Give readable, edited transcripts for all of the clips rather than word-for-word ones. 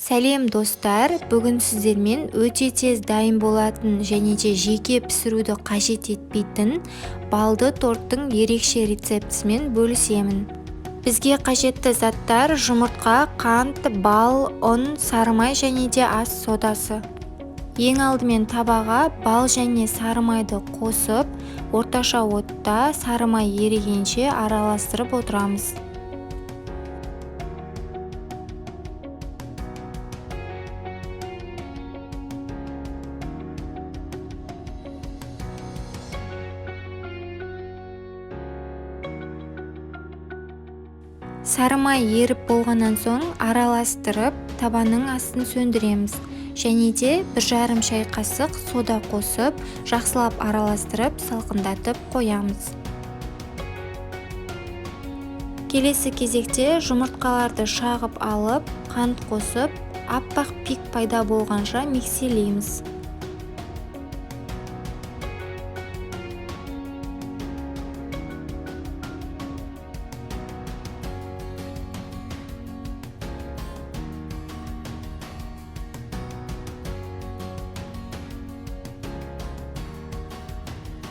Сәлем, достар! Бүгін сіздермен өте тез дайын болатын және де жеке пісіруді қажет етпейтін балды торттың ерекше рецептісімен бөлісемін. Бізге қажетті заттар: жұмыртқа, қант, бал, ұн, сары май және де ас содасы. Ең алдымен табаға бал және сары майды қосып, орташа отта сары май ерігенше араластырып отырамыз. Сары май еріп болғаннан соң араластырып, табаның астын сөндіреміз және де 1,5 шай қасық сода қосып, жақсылап араластырып, салқындатып қоямыз. Келесі кезекте жұмыртқаларды шағып алып, қант қосып, аппақ пик пайда болғанша микселейміз.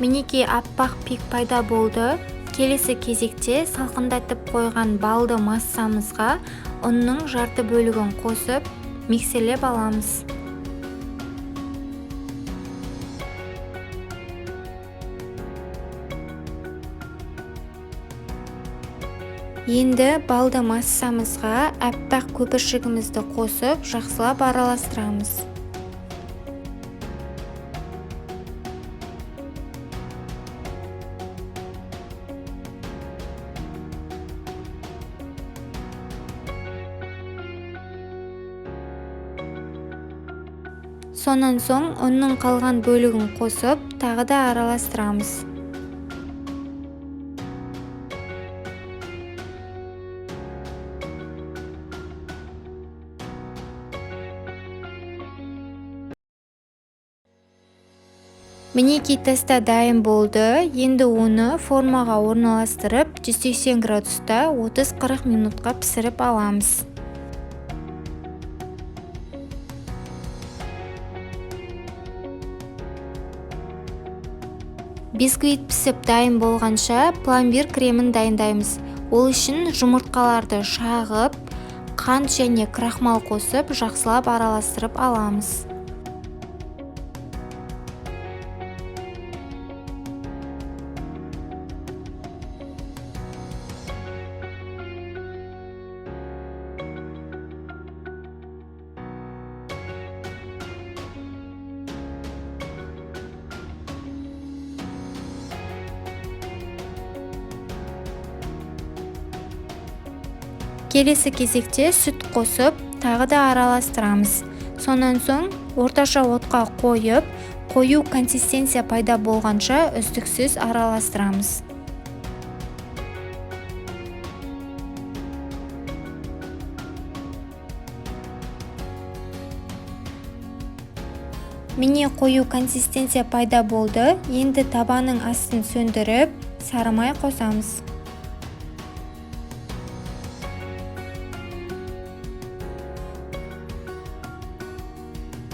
Мінекей, аппақ пик пайда болды. Келесі кезекте салқындатып қойған балды массамызға ұнның жарты бөлігін қосып, миксерлеп аламыз. Енді балды массамызға аппақ көпіршігімізді қосып, жақсылап араластырамыз. Сонан соң ұнның қалған бөлігін қосып, тағы да араластырамыз. Мінекей, теста дайын болды. Енді оны формаға орналастырып, 180 градуста 30-40 минутқа пісіріп аламыз. Бисквит пісіп дайын болғанша пломбир кремін дайындаймыз. Ол үшін жұмыртқаларды шағып, қант және крахмал қосып, жақсылап араластырып аламыз. Келесі кезекте сүт қосып, тағы да араластырамыз. Сонан соң орташа отқа қойып, қою консистенция пайда болғанша үздіксіз араластырамыз. Міне, қою консистенция пайда болды. Енді табаның астын сөндіріп, сары май қосамыз.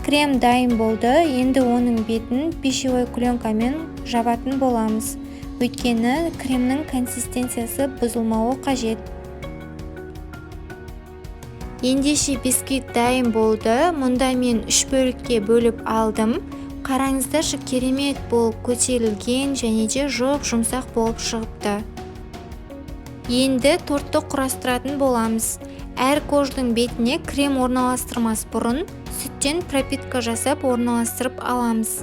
Крем дайын болды. Енді оның бетін пищевой пленкамен жабатын боламыз. Өйткені кремнің консистенциясы бұзылмауы қажет. Ендеше бисквит дайын болды. Мұнда мен 3 бөлікке бөліп алдым. Қараңыздаршы, керемет болып көтерілген және де жұп-жұмсақ болып шығыпты. Енді тортты құрастыратын боламыз. Әр корждың бетіне крем орналастырмас бұрын сүттен пропитка жасап орналастырып аламыз.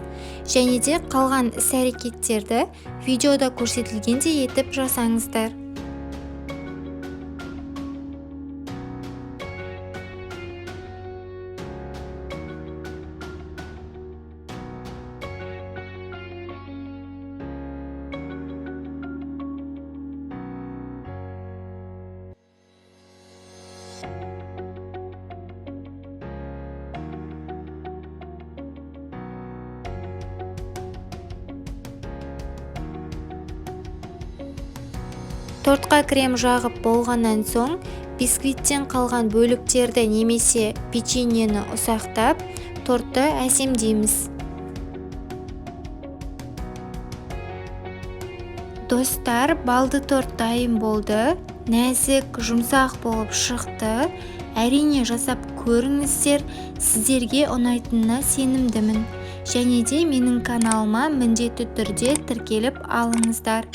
Және де қалған іс-әрекеттерді видеода көрсетілгендей етіп жасаңыздар. Тортқа крем жағып болғаннан соң Бисквиттен қалған бөліктерді немесе печеньені ұсақтап, тортты әсемдейміз. Достар, балды торт дайын болды. Нәзік, жұмсақ болып шықты. Әрине, жасап көріңіздер, сіздерге ұнайтынына сенімдімін. Және де менің каналыма міндетті түрде тіркеліп алыңыздар.